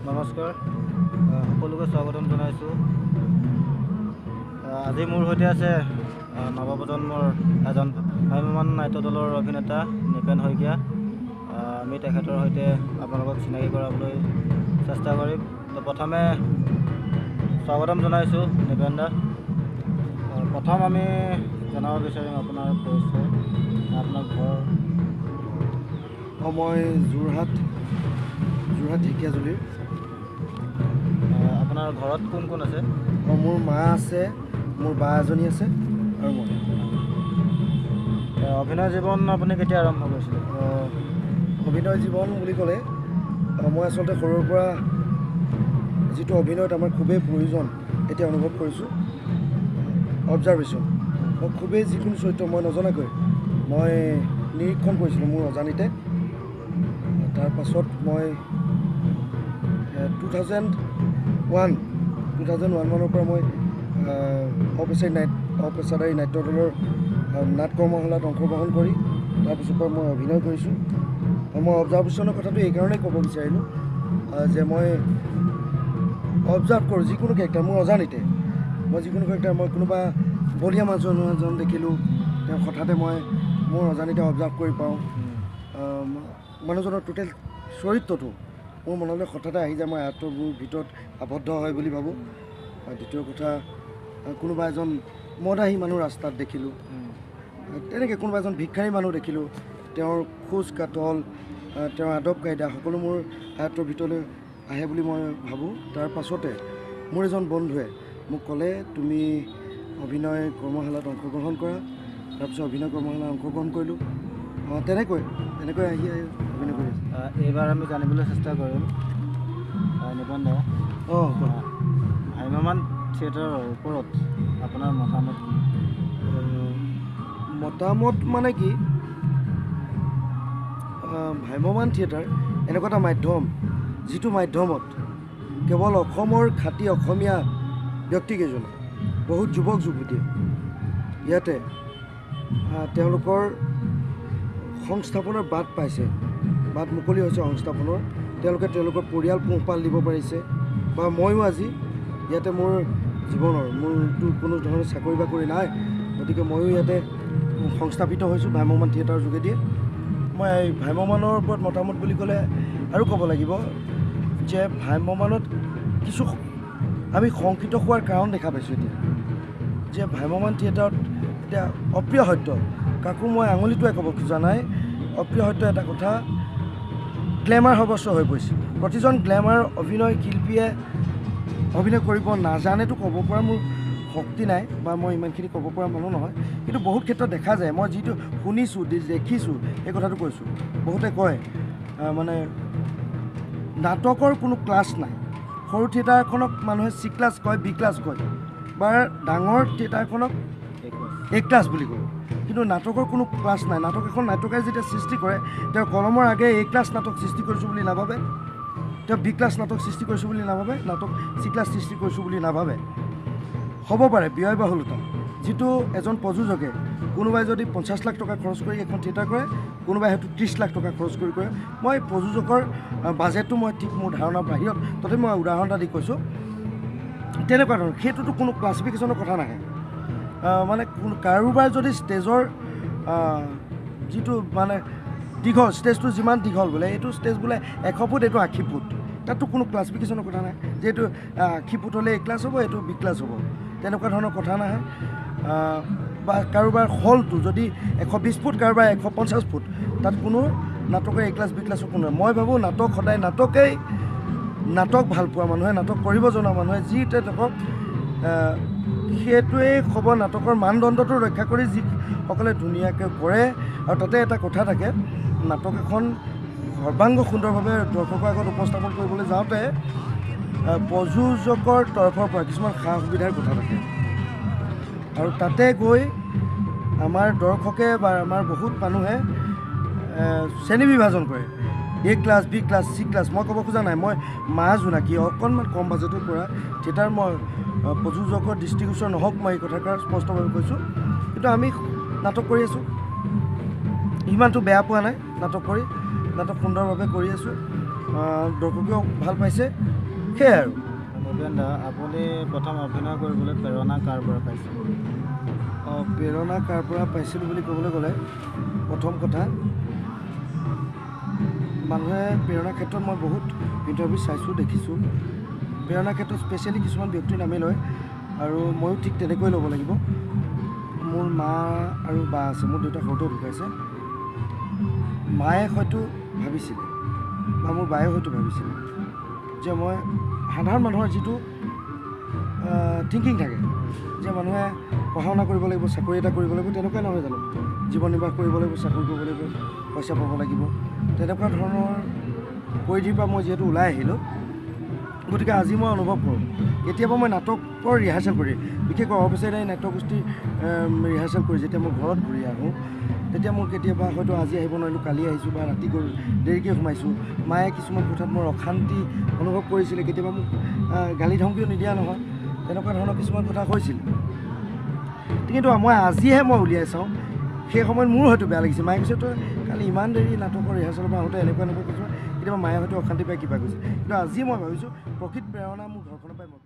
নমস্কাৰ, সকলোকে স্বাগতম জনাইছোঁ। আজি মোৰ সৈতে আছে নৱপ্ৰজন্মৰ এজন ভ্ৰাম্যমাণ নাট্যদলৰ অভিনেতা নিপেন শইকীয়া। আমি তেখেতৰ সৈতে আপোনালোকক চিনাকি কৰাবলৈ চেষ্টা কৰিম। তো প্ৰথমে স্বাগতম জনাইছোঁ নিপেন দা। প্ৰথম আমি জনাব বিচাৰিম আপোনাৰ পৰিচয়, আপোনাৰ ঘৰ। মই যোৰহাট ঢেকীয়াজুলিৰ। আপোনাৰ ঘৰত কোন কোন আছে? মোৰ মা আছে, মোৰ বা এজনী আছে আৰু মই। অভিনয় জীৱন আপুনি কেতিয়া আৰম্ভ কৰিছিলে? অভিনয় জীৱন বুলি ক'লে মই আচলতে সৰুৰ পৰা যিটো অভিনয়ত আমাৰ খুবেই প্ৰয়োজন এতিয়া অনুভৱ কৰিছোঁ, অবজাৰ্ভেশ্যন। মই খুবেই যিকোনো চৰিত্ৰ মই নজনাকৈ মই নিৰীক্ষণ কৰিছিলোঁ মোৰ অজানিতে। তাৰপাছত মই 2001 মানৰ পৰা মই অপেচাদাৰী নাট্যদলৰ নাট কৰ্মশালাত অংশগ্ৰহণ কৰি তাৰপিছৰ পৰা মই অভিনয় কৰিছোঁ। মই অবজাৰ্ভেশ্যনৰ কথাটো এইকাৰণেই ক'ব বিচাৰিলোঁ যে মই অবজাৰ্ভ কৰোঁ যিকোনো কেৰেক্টাৰ মোৰ অজানিতে। মই যিকোনো কেৰেক্টাৰ, মই কোনোবা বলিয়া মানুহ এজন দেখিলোঁ, তেওঁ হঠাতে মই মোৰ অজানিতে অবজাৰ্ভ কৰি পাওঁ। মানুহজনৰ টোটেল চৰিত্ৰটো মোৰ মনলৈ হঠাতে আহি যায়, মই আয়ত্তবোৰ ভিতৰত আবদ্ধ হয় বুলি ভাবোঁ। দ্বিতীয় কথা, কোনোবা এজন মদাহী মানুহ ৰাস্তাত দেখিলোঁ, তেনেকৈ কোনোবা এজন ভিক্ষাৰী মানুহ দেখিলোঁ, তেওঁৰ খোজ কাটল, তেওঁৰ আদব কায়দা সকলো মোৰ আয়ত্তৰ ভিতৰলৈ আহে বুলি মই ভাবোঁ। তাৰ পাছতে মোৰ এজন বন্ধুৱে মোক ক'লে, তুমি অভিনয় কৰ্মশালাত অংশগ্ৰহণ কৰা। তাৰপিছত অভিনয় কৰ্মশালাত অংশগ্ৰহণ কৰিলোঁ। তেনেকৈ তেনেকৈ আহি অভিনয় কৰি আছোঁ। এইবাৰ আমি জানিবলৈ চেষ্টা কৰিম নিপেন দা, ভ্ৰাম্যমাণ থিয়েটাৰৰ ওপৰত আপোনাৰ মতামত কি? মতামত মানে কি, ভ্ৰাম্যমাণ থিয়েটাৰ এনেকুৱা এটা মাধ্যম যিটো মাধ্যমত কেৱল অসমৰ খাটি অসমীয়া ব্যক্তিকেইজনে, বহুত যুৱক যুৱতীয়ে ইয়াতে তেওঁলোকৰ সংস্থাপনৰ বাট পাইছে, বাট মুকলি হৈছে সংস্থাপনৰ। তেওঁলোকে তেওঁলোকৰ পৰিয়াল পোহপাল দিব পাৰিছে। বা ময়ো আজি ইয়াতে মোৰ জীৱনৰ, মোৰতো কোনো ধৰণৰ চাকৰি বাকৰি নাই, গতিকে ময়ো ইয়াতে সংস্থাপিত হৈছোঁ ভ্ৰাম্যমাণ থিয়েটাৰৰ যোগেদিয়ে। মই এই ভ্ৰাম্যমাণৰ ওপৰত মতামত বুলি ক'লে আৰু ক'ব লাগিব যে ভ্ৰাম্যমাণত কিছু আমি শংকিত হোৱাৰ কাৰণ দেখা পাইছোঁ এতিয়া, যে ভ্ৰাম্যমাণ থিয়েটাৰত এতিয়া অপ্ৰিয় সত্য, কাকো মই আঙুলিটোৱে ক'ব খোজা নাই, অপ্ৰিয় সত্য এটা কথা, গ্লেমাৰ সৰ্বস্ব হৈ পৰিছে। প্ৰতিজন গ্লেমাৰ অভিনয় শিল্পীয়ে অভিনয় কৰিব নাজানেতো ক'ব পৰা মোৰ শক্তি নাই বা মই ইমানখিনি ক'ব পৰা মানুহ নহয়, কিন্তু বহুত ক্ষেত্ৰত দেখা যায়, মই যিটো শুনিছোঁ দেখিছোঁ সেই কথাটো কৈছোঁ। বহুতে কয় মানে নাটকৰ কোনো ক্লাছ নাই, সৰু থিয়েটাৰখনক মানুহে চি ক্লাছ কয়, বি ক্লাছ কয়, বা ডাঙৰ থিয়েটাৰখনক এ ক্লাছ বুলি কয়, কিন্তু নাটকৰ কোনো ক্লাছ নাই। নাটক এখন নাট্যকাৰে যেতিয়া সৃষ্টি কৰে, তেওঁ কলমৰ আগে এ ক্লাছ নাটক সৃষ্টি কৰিছোঁ বুলি নাভাবে, তেওঁ বি ক্লাছ নাটক সৃষ্টি কৰিছোঁ বুলি নাভাবে, নাটক চি ক্লাছ সৃষ্টি কৰিছোঁ বুলি নাভাবে। হ'ব পাৰে ব্যয়বাহুলতা, যিটো এজন প্ৰযোজকে কোনোবাই যদি 50 লাখ টকা খৰচ কৰি এখন থিয়েটাৰ কৰে, কোনোবাই হয়তো 30 লাখ টকা খৰচ কৰি কৰে। মই প্ৰযোজকৰ বাজেটটো মই ঠিক মোৰ ধাৰণাৰ বাহিৰত, তথাপি মই উদাহৰণ এটা দি কৈছোঁ, তেনেকুৱা ধৰণৰ সেইটোতো কোনো ক্লাছিফিকেশ্যনৰ কথা নাহে। মানে কাৰোবাৰ যদি ষ্টেজৰ যিটো মানে দীঘল, ষ্টেজটো যিমান দীঘল বোলে, এইটো ষ্টেজ বোলে 100 ফুট, এইটো 80 ফুট, তাততো কোনো ক্লাছিফিকেশ্যনৰ কথা নাই যে এইটো 80 ফুট হ'লে এ ক্লাছ হ'ব, এইটো বি ক্লাছ হ'ব, তেনেকুৱা ধৰণৰ কথা নাহে। বা কাৰোবাৰ হলটো যদি 120 ফুট, কাৰোবাৰ 150 ফুট, তাত কোনো নাটকৰ এ ক্লাছ বি ক্লাছৰ কোনো নাই। মই ভাবোঁ নাটক সদায় নাটকেই, নাটক ভালপোৱা মানুহে, নাটক কৰিব জনা মানুহে যিটোৱে থাকক সেইটোৱেই হ'ব নাটকৰ মানদণ্ডটো ৰক্ষা কৰি যিসকলে ধুনীয়াকৈ কৰে। আৰু তাতে এটা কথা থাকে, নাটক এখন সৰ্বাংগ সুন্দৰভাৱে দৰ্শকৰ আগত উপস্থাপন কৰিবলৈ যাওঁতে প্ৰযোজকৰ তৰফৰ পৰা কিছুমান সা সুবিধাৰ কথা থাকে, আৰু তাতে গৈ আমাৰ দৰ্শকে বা আমাৰ বহুত মানুহে শ্ৰেণী বিভাজন কৰে, A class, B class, C class. মই ক'ব খোজা নাই, মই মা জোনাকী অকণমান কম বাজেটৰ পৰা থিয়েটাৰ মই প্ৰযোজকৰ দৃষ্টিগোচৰ নহওক, মই এই কথাষাৰ স্পষ্টভাৱে কৈছোঁ। কিন্তু আমি নাটক কৰি আছোঁ, ইমানটো বেয়া পোৱা নাই নাটক কৰি, নাটক সুন্দৰভাৱে কৰি আছোঁ। দৰ্শকেও ভাল পাইছে, সেয়াই আৰু। নৃপেন দা, আপুনি প্ৰথম অভিনয় কৰিবলৈ প্ৰেৰণা কাৰ পৰা পাইছিল? প্ৰেৰণা কাৰ পৰা পাইছিলোঁ বুলি ক'বলৈ গ'লে প্ৰথম কথা, মানুহে প্ৰেৰণাৰ ক্ষেত্ৰত মই বহুত ইণ্টাৰভিউ চাইছোঁ, দেখিছোঁ। প্ৰেৰণাৰ ক্ষেত্ৰত স্পেচিয়েলি কিছুমান ব্যক্তিৰ নামেই লয় আৰু ময়ো ঠিক তেনেকৈ ল'ব লাগিব। মোৰ মা আৰু বা আছে, মোৰ দেউতা সৰুতে ঢুকাইছে। মায়ে হয়তো ভাবিছিলে বা মোৰ বায়ে হয়তো ভাবিছিলে যে মই সাধাৰণ মানুহৰ যিটো থিংকিং থাকে যে মানুহে পঢ়া শুনা কৰিব লাগিব, চাকৰি এটা কৰিব লাগিব, তেনেকুৱাই নহয় জানো? জীৱন নিৰ্বাহ কৰিব লাগিব, চাকৰি কৰিব লাগিব, পইচা পাব লাগিব, তেনেকুৱা ধৰণৰ পৰিধিৰ পৰা মই যিহেতু ওলাই আহিলোঁ, গতিকে আজি মই অনুভৱ কৰোঁ কেতিয়াবা মই নাটকৰ ৰিহাৰ্চেল কৰি, বিশেষকৈ অপেচাৰী নাট্যগোষ্ঠীৰ ৰিহাৰ্চেল কৰি যেতিয়া মই ঘৰত ঘূৰি আহোঁ, তেতিয়া মোৰ কেতিয়াবা হয়তো আজি আহিব নোৱাৰিলোঁ, কালি আহিছোঁ বা ৰাতি গৈ দেৰিকৈ সোমাইছোঁ, মায়ে কিছুমান কথাত মোৰ অশান্তি অনুভৱ কৰিছিলে, কেতিয়াবা মোক গালি ধমকিও নিদিয়া নহয়, তেনেকুৱা ধৰণৰ কিছুমান কথা হৈছিল। কিন্তু মই আজিহে মই উলিয়াই চাওঁ, সেই সময়ত মোৰ হয়তো বেয়া লাগিছে। মায়ে কৈছে তই কালি ইমান দেৰি নাটকৰ ৰিহাৰ্চেলৰ পৰা আহোঁতে এনেকুৱা এনেকুৱা কিছুমান, কেতিয়াবা মায়ে হয়তো অশান্তি পাই কিবা কৈছে। কিন্তু আজি মই ভাবিছোঁ প্ৰকৃত প্ৰেৰণা মোৰ ঘৰখনৰ পৰাই মই